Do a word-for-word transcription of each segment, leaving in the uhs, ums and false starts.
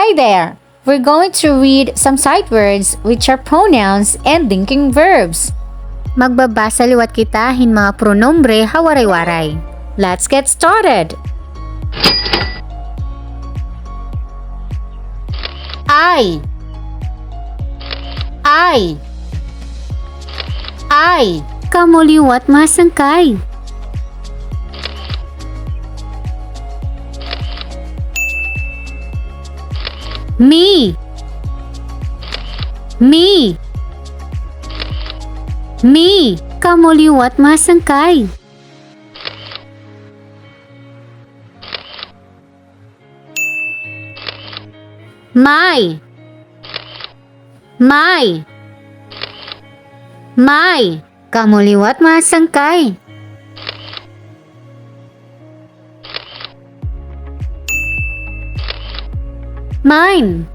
Hi there! We're going to read some sight words, which are pronouns and linking verbs. Magbabasa liwat kita hin mga pronombre ha Waray-Waray. Let's get started! I. I. I. Kamo liwat, mga sangkay. Me. Me. Me. Kamo liwat, mga sangkay. My. My. My. Kamo liwat, mga sangkay. Mine.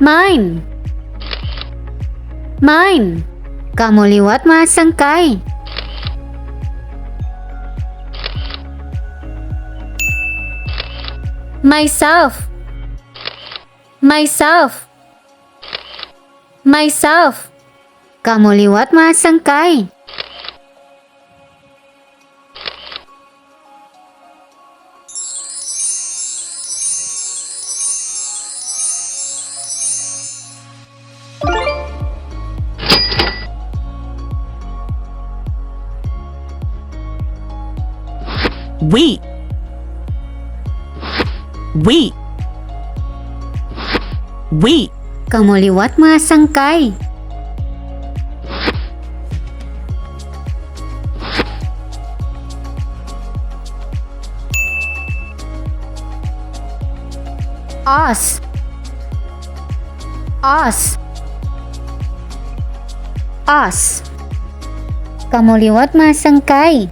Mine. Mine. Kamo liwat, mga sangkay. Myself. Myself. Myself. Kamo liwat, mga sangkay. We. We. We. Kamo liwat, mga sangkay. Us. Us. Us. Kamo liwat, mga sangkay.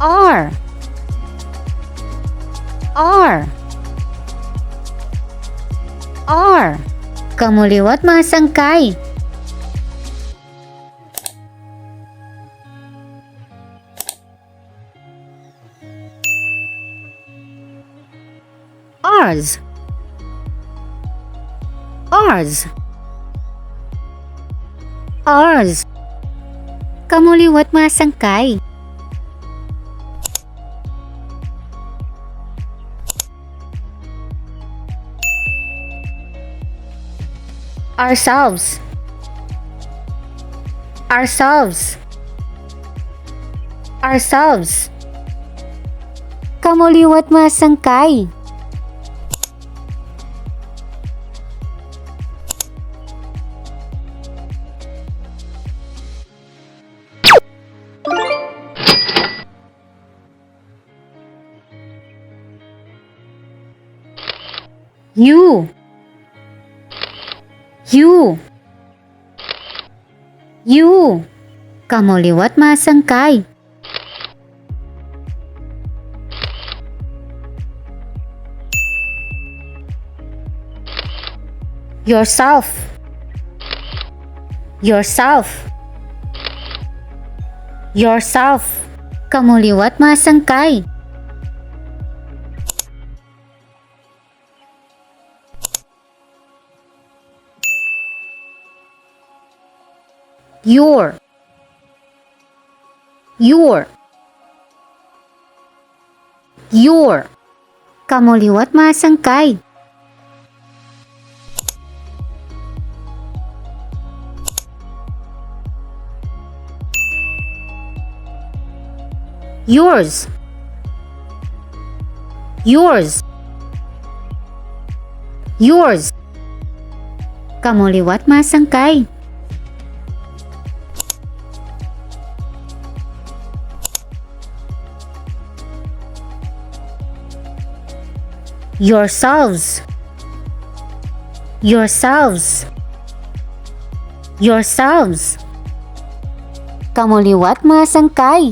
Are. Are. Are. Kamo liwat, mga sangkay. Ours. Ours. Ours. Kamo liwat, mga sangkay. Ourselves. Ourselves. Ourselves. Kamo liwat, mga sangkay. You. You. You. Kamo liwat, mga sangkay. Yourself. Yourself. Yourself. Kamo liwat, mga sangkay. Your. Your. Your. Kamo liwat, mga sangkay. Yours. Yours. Yours. Kamo liwat, mga sangkay. Yourselves. Yourselves. Yourselves. Kamo liwat, mga sangkay.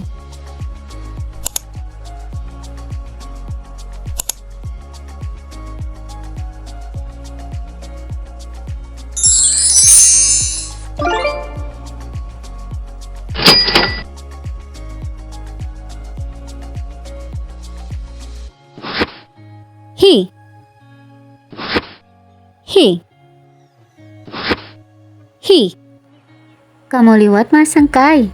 He. He. Kamo liwat, mga sangkay.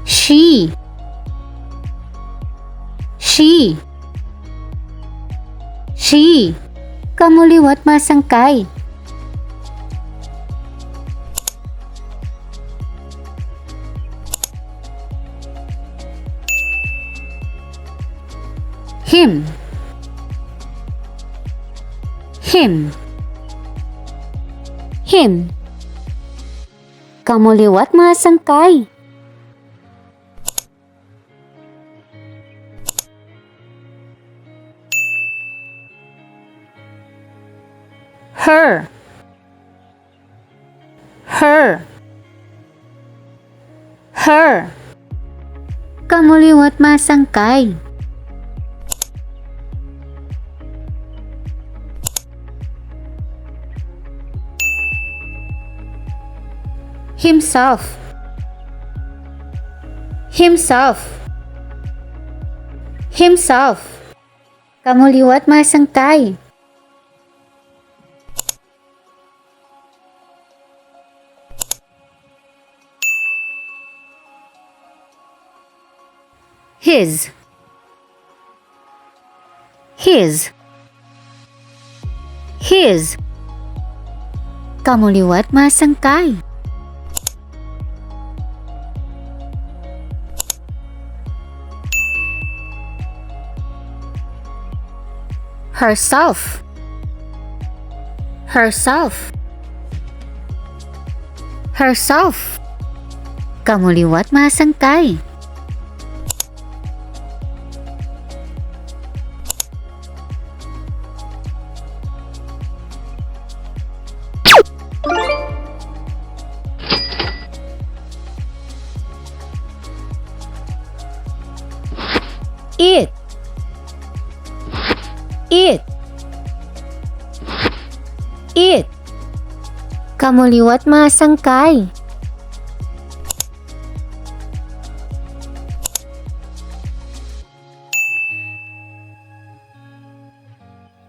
She. She. She. Kamo liwat, mga sangkay. Him. Him. Him. Kamo liwat, mga sangkay. Her. Her. Her. Kamo liwat, mga sangkay. Himself. Himself. Himself. Kamo liwat, mga sangkay. His. His. His. Kamo liwat, mga sangkay. Herself. Herself. Herself. Kamo liwat, mga sangkay. It. It. It. Kamo liwat, mga sangkay.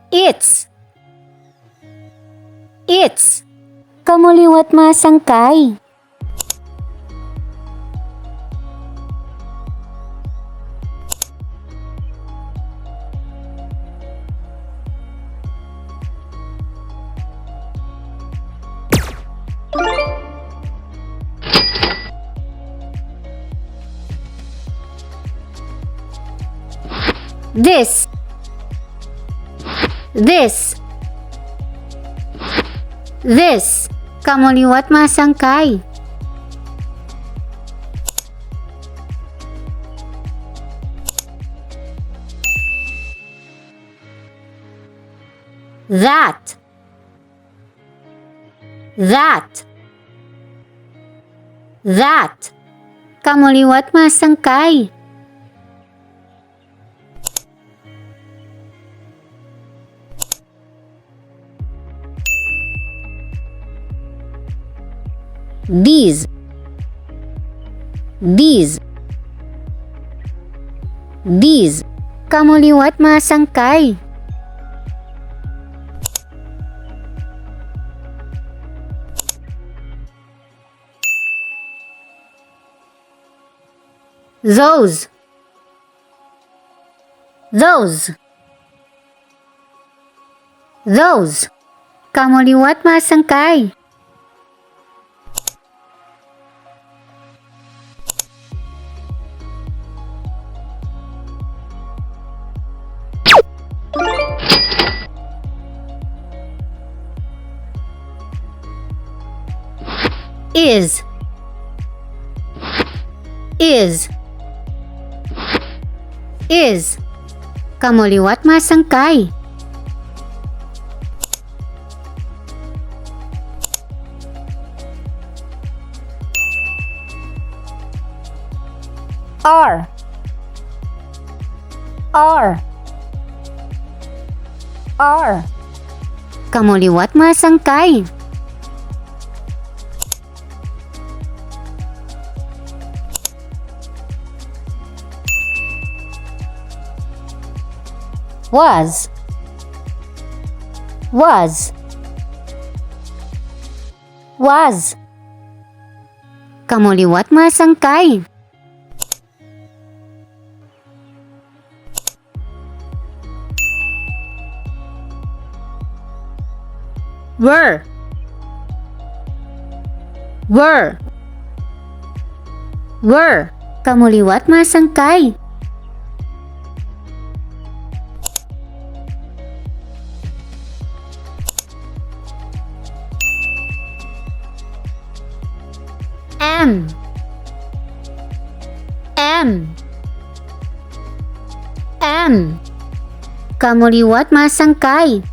Its. Its. Kamo liwat, mga sangkay. This. This. This. Kamo liwat, mga sangkay. That. That. That. Kamo liwat, mga sangkay. These. These. These. Kamo liwat, mga sangkay. Those. Those. Those. Kamo liwat, mga sangkay. Is. Is. Is. Kamo liwat, mga sangkay. Are. Are. Are. Kamo liwat, mga sangkay. Was. Was. Was. Kamo liwat, mga sangkay. Were. Were. Were. Kamo liwat, mga sangkay. Am. Am. Am. Kamo liwat, mga sangkay.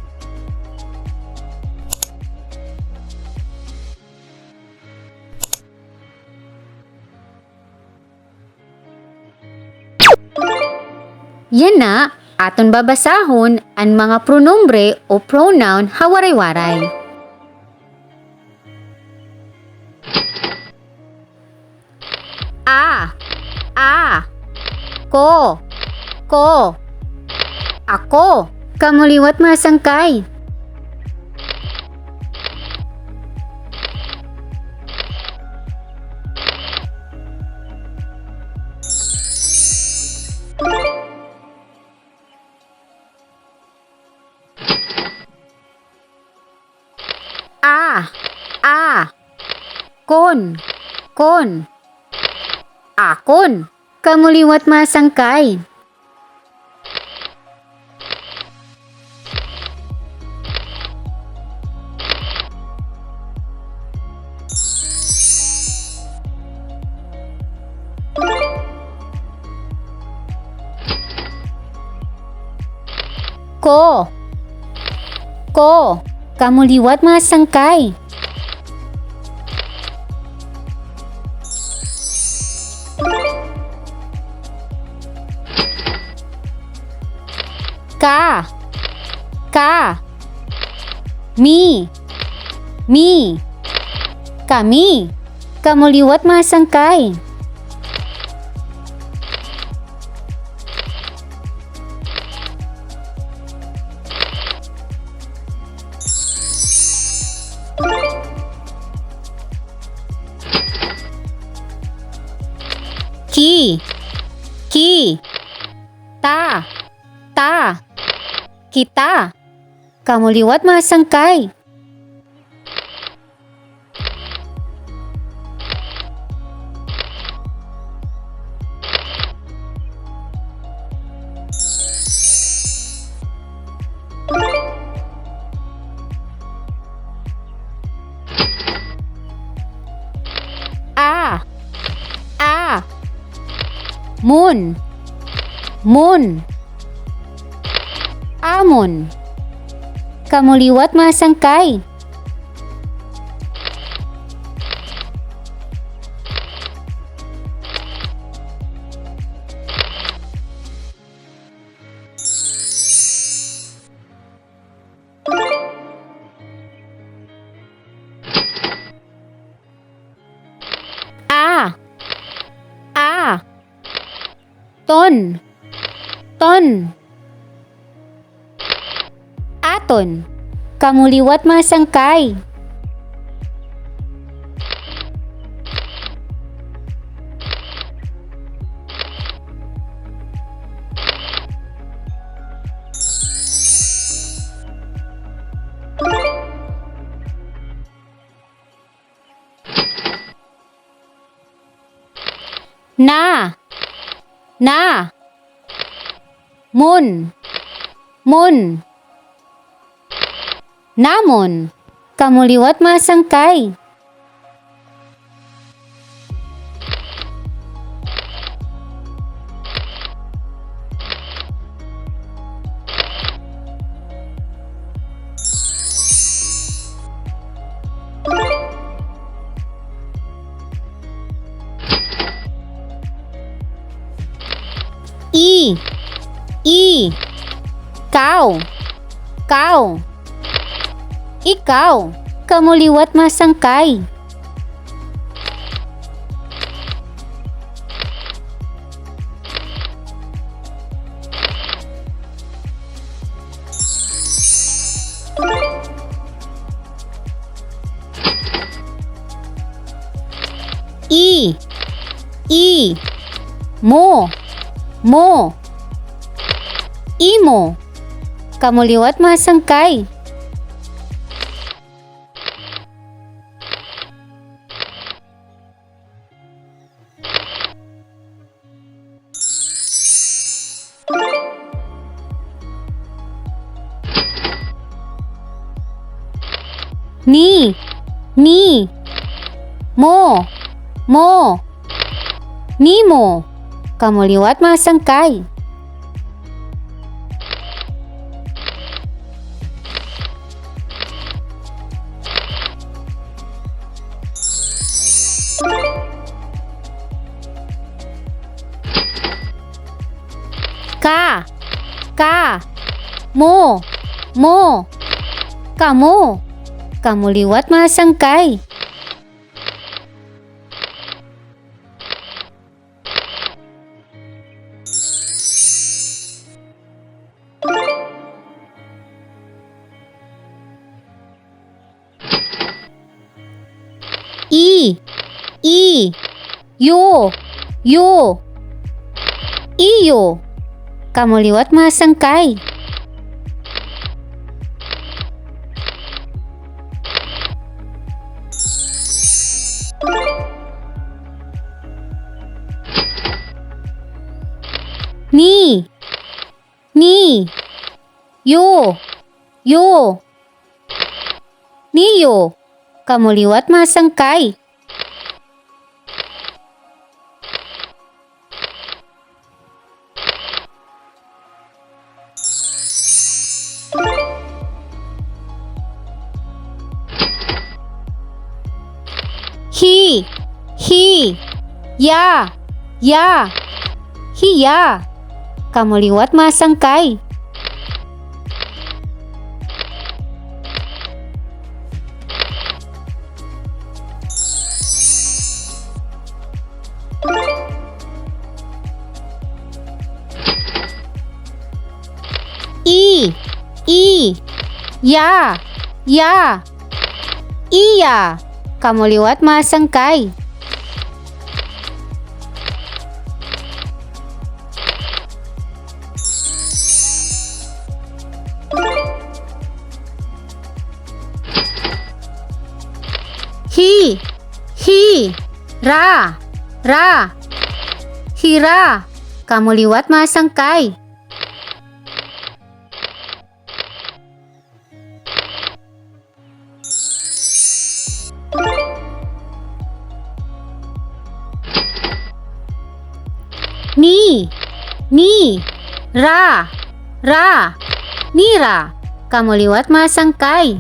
Yana, aton babasahon an mga pronombre o pronoun ha Waray-Waray. A, a, ko, ko, ako. Kamo liwat, mga sangkay. A, a, kon, kon, akon. Kamo liwat, mga sangkay. Ko. Ko. Kamo liwat, mga sangkay. Ka. Ka. Mi. Mi. Kami. Kamo liwat, mga sangkay. Ki. Ki. Ta. Ta. Kita. Kamo liwat, mga sangkay. A. A. Mon. Mon. Amon. Kamo liwat, mga sangkay. A. A. Ton. Ton. Aton. Kamo liwat, mga sangkay. Na. Na. Mon. Mon. Namon. Kamo liwat, mga sangkay. I. I. Kaw. Kaw. Ikaw. Kamo liwat, mga sangkay. Mo. Mo. Imo. Kamo liwat, mga sangkay. Ni, ni. Mo, mo. Nimo. Kamo liwat, mga sangkay. Ka, ka. Mo, mo. Kamo. Kamo liwat, mga sangkay. I, i. Yo, yo. Iyo. Kamo liwat, mga sangkay. Ni, ni. Yo, yo. Niyo. Kamo liwat, mga sangkay. Hi, hi. Ya, ya. Hiya. Kamo liwat, mga sangkay. I, i. Ya, ya. Iya. Kamo liwat, mga sangkay. Hi, hi. Ra, ra. Hira. Kamo liwat, mga sangkay. Ni, ni. Ra, ra. Nira. Kamo liwat, mga sangkay.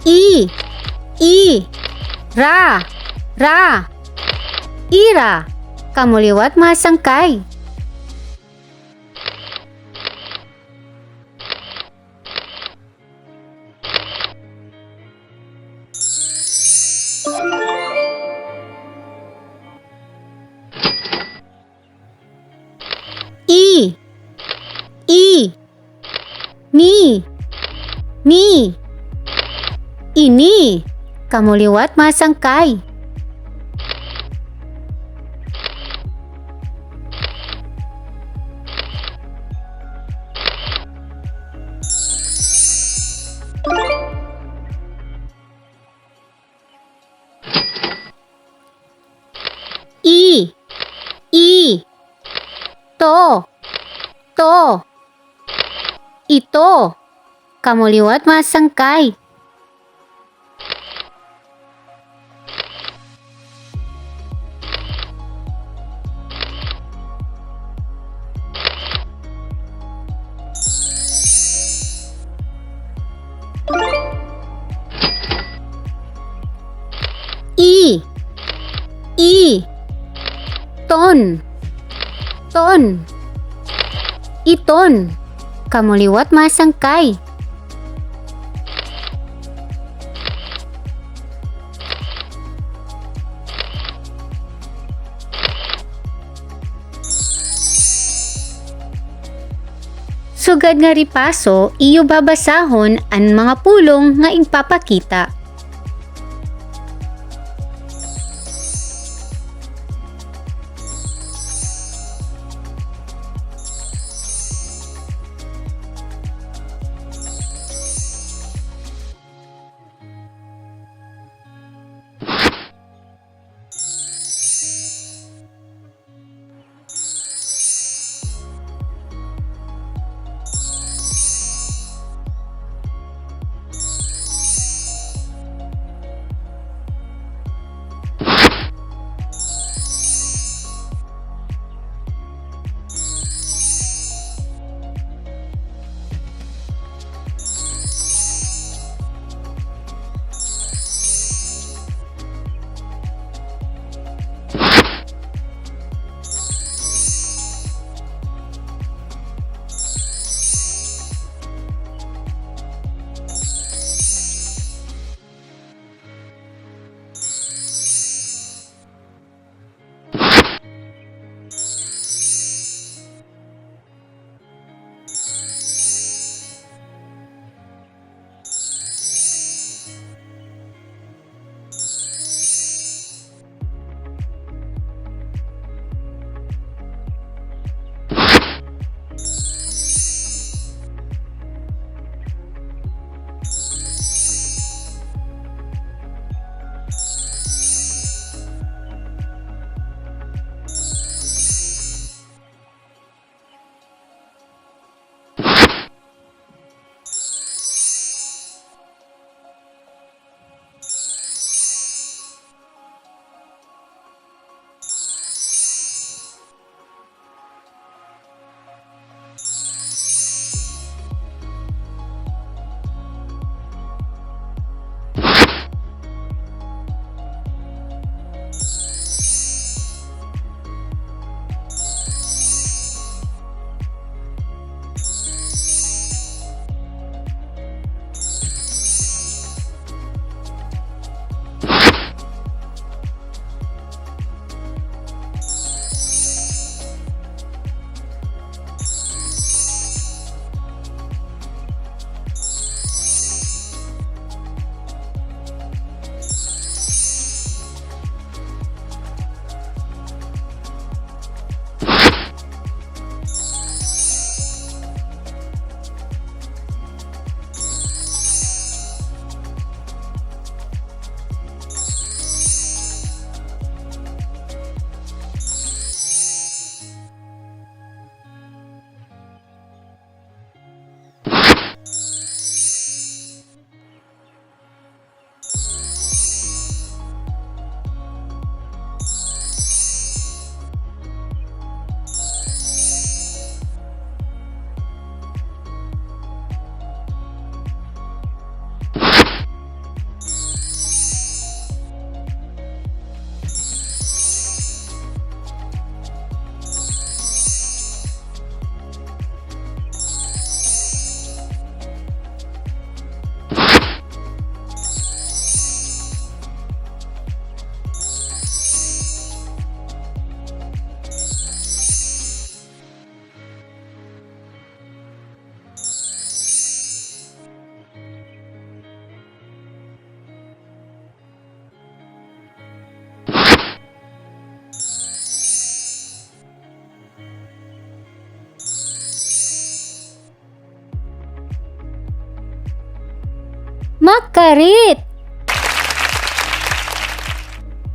I, i. Ra, ra. Ira. Kamo liwat, mga sangkay. I, i. Ni, ni. Ini. Kamo liwat, mga sangkay. I, i. To, to. Ito. Kamo liwat, mga sangkay. I, i. Ton, ton. Iton. Kamo liwat, mga sangkay. Sugad nga repaso, iyo babasahon an mga pulong nga igpapakita. Makarit!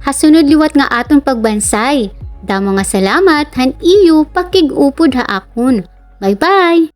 Ha sunod liwat nga aton pagbansay. Damo nga salamat han iyo pakig-upod ha akon. Bye-bye!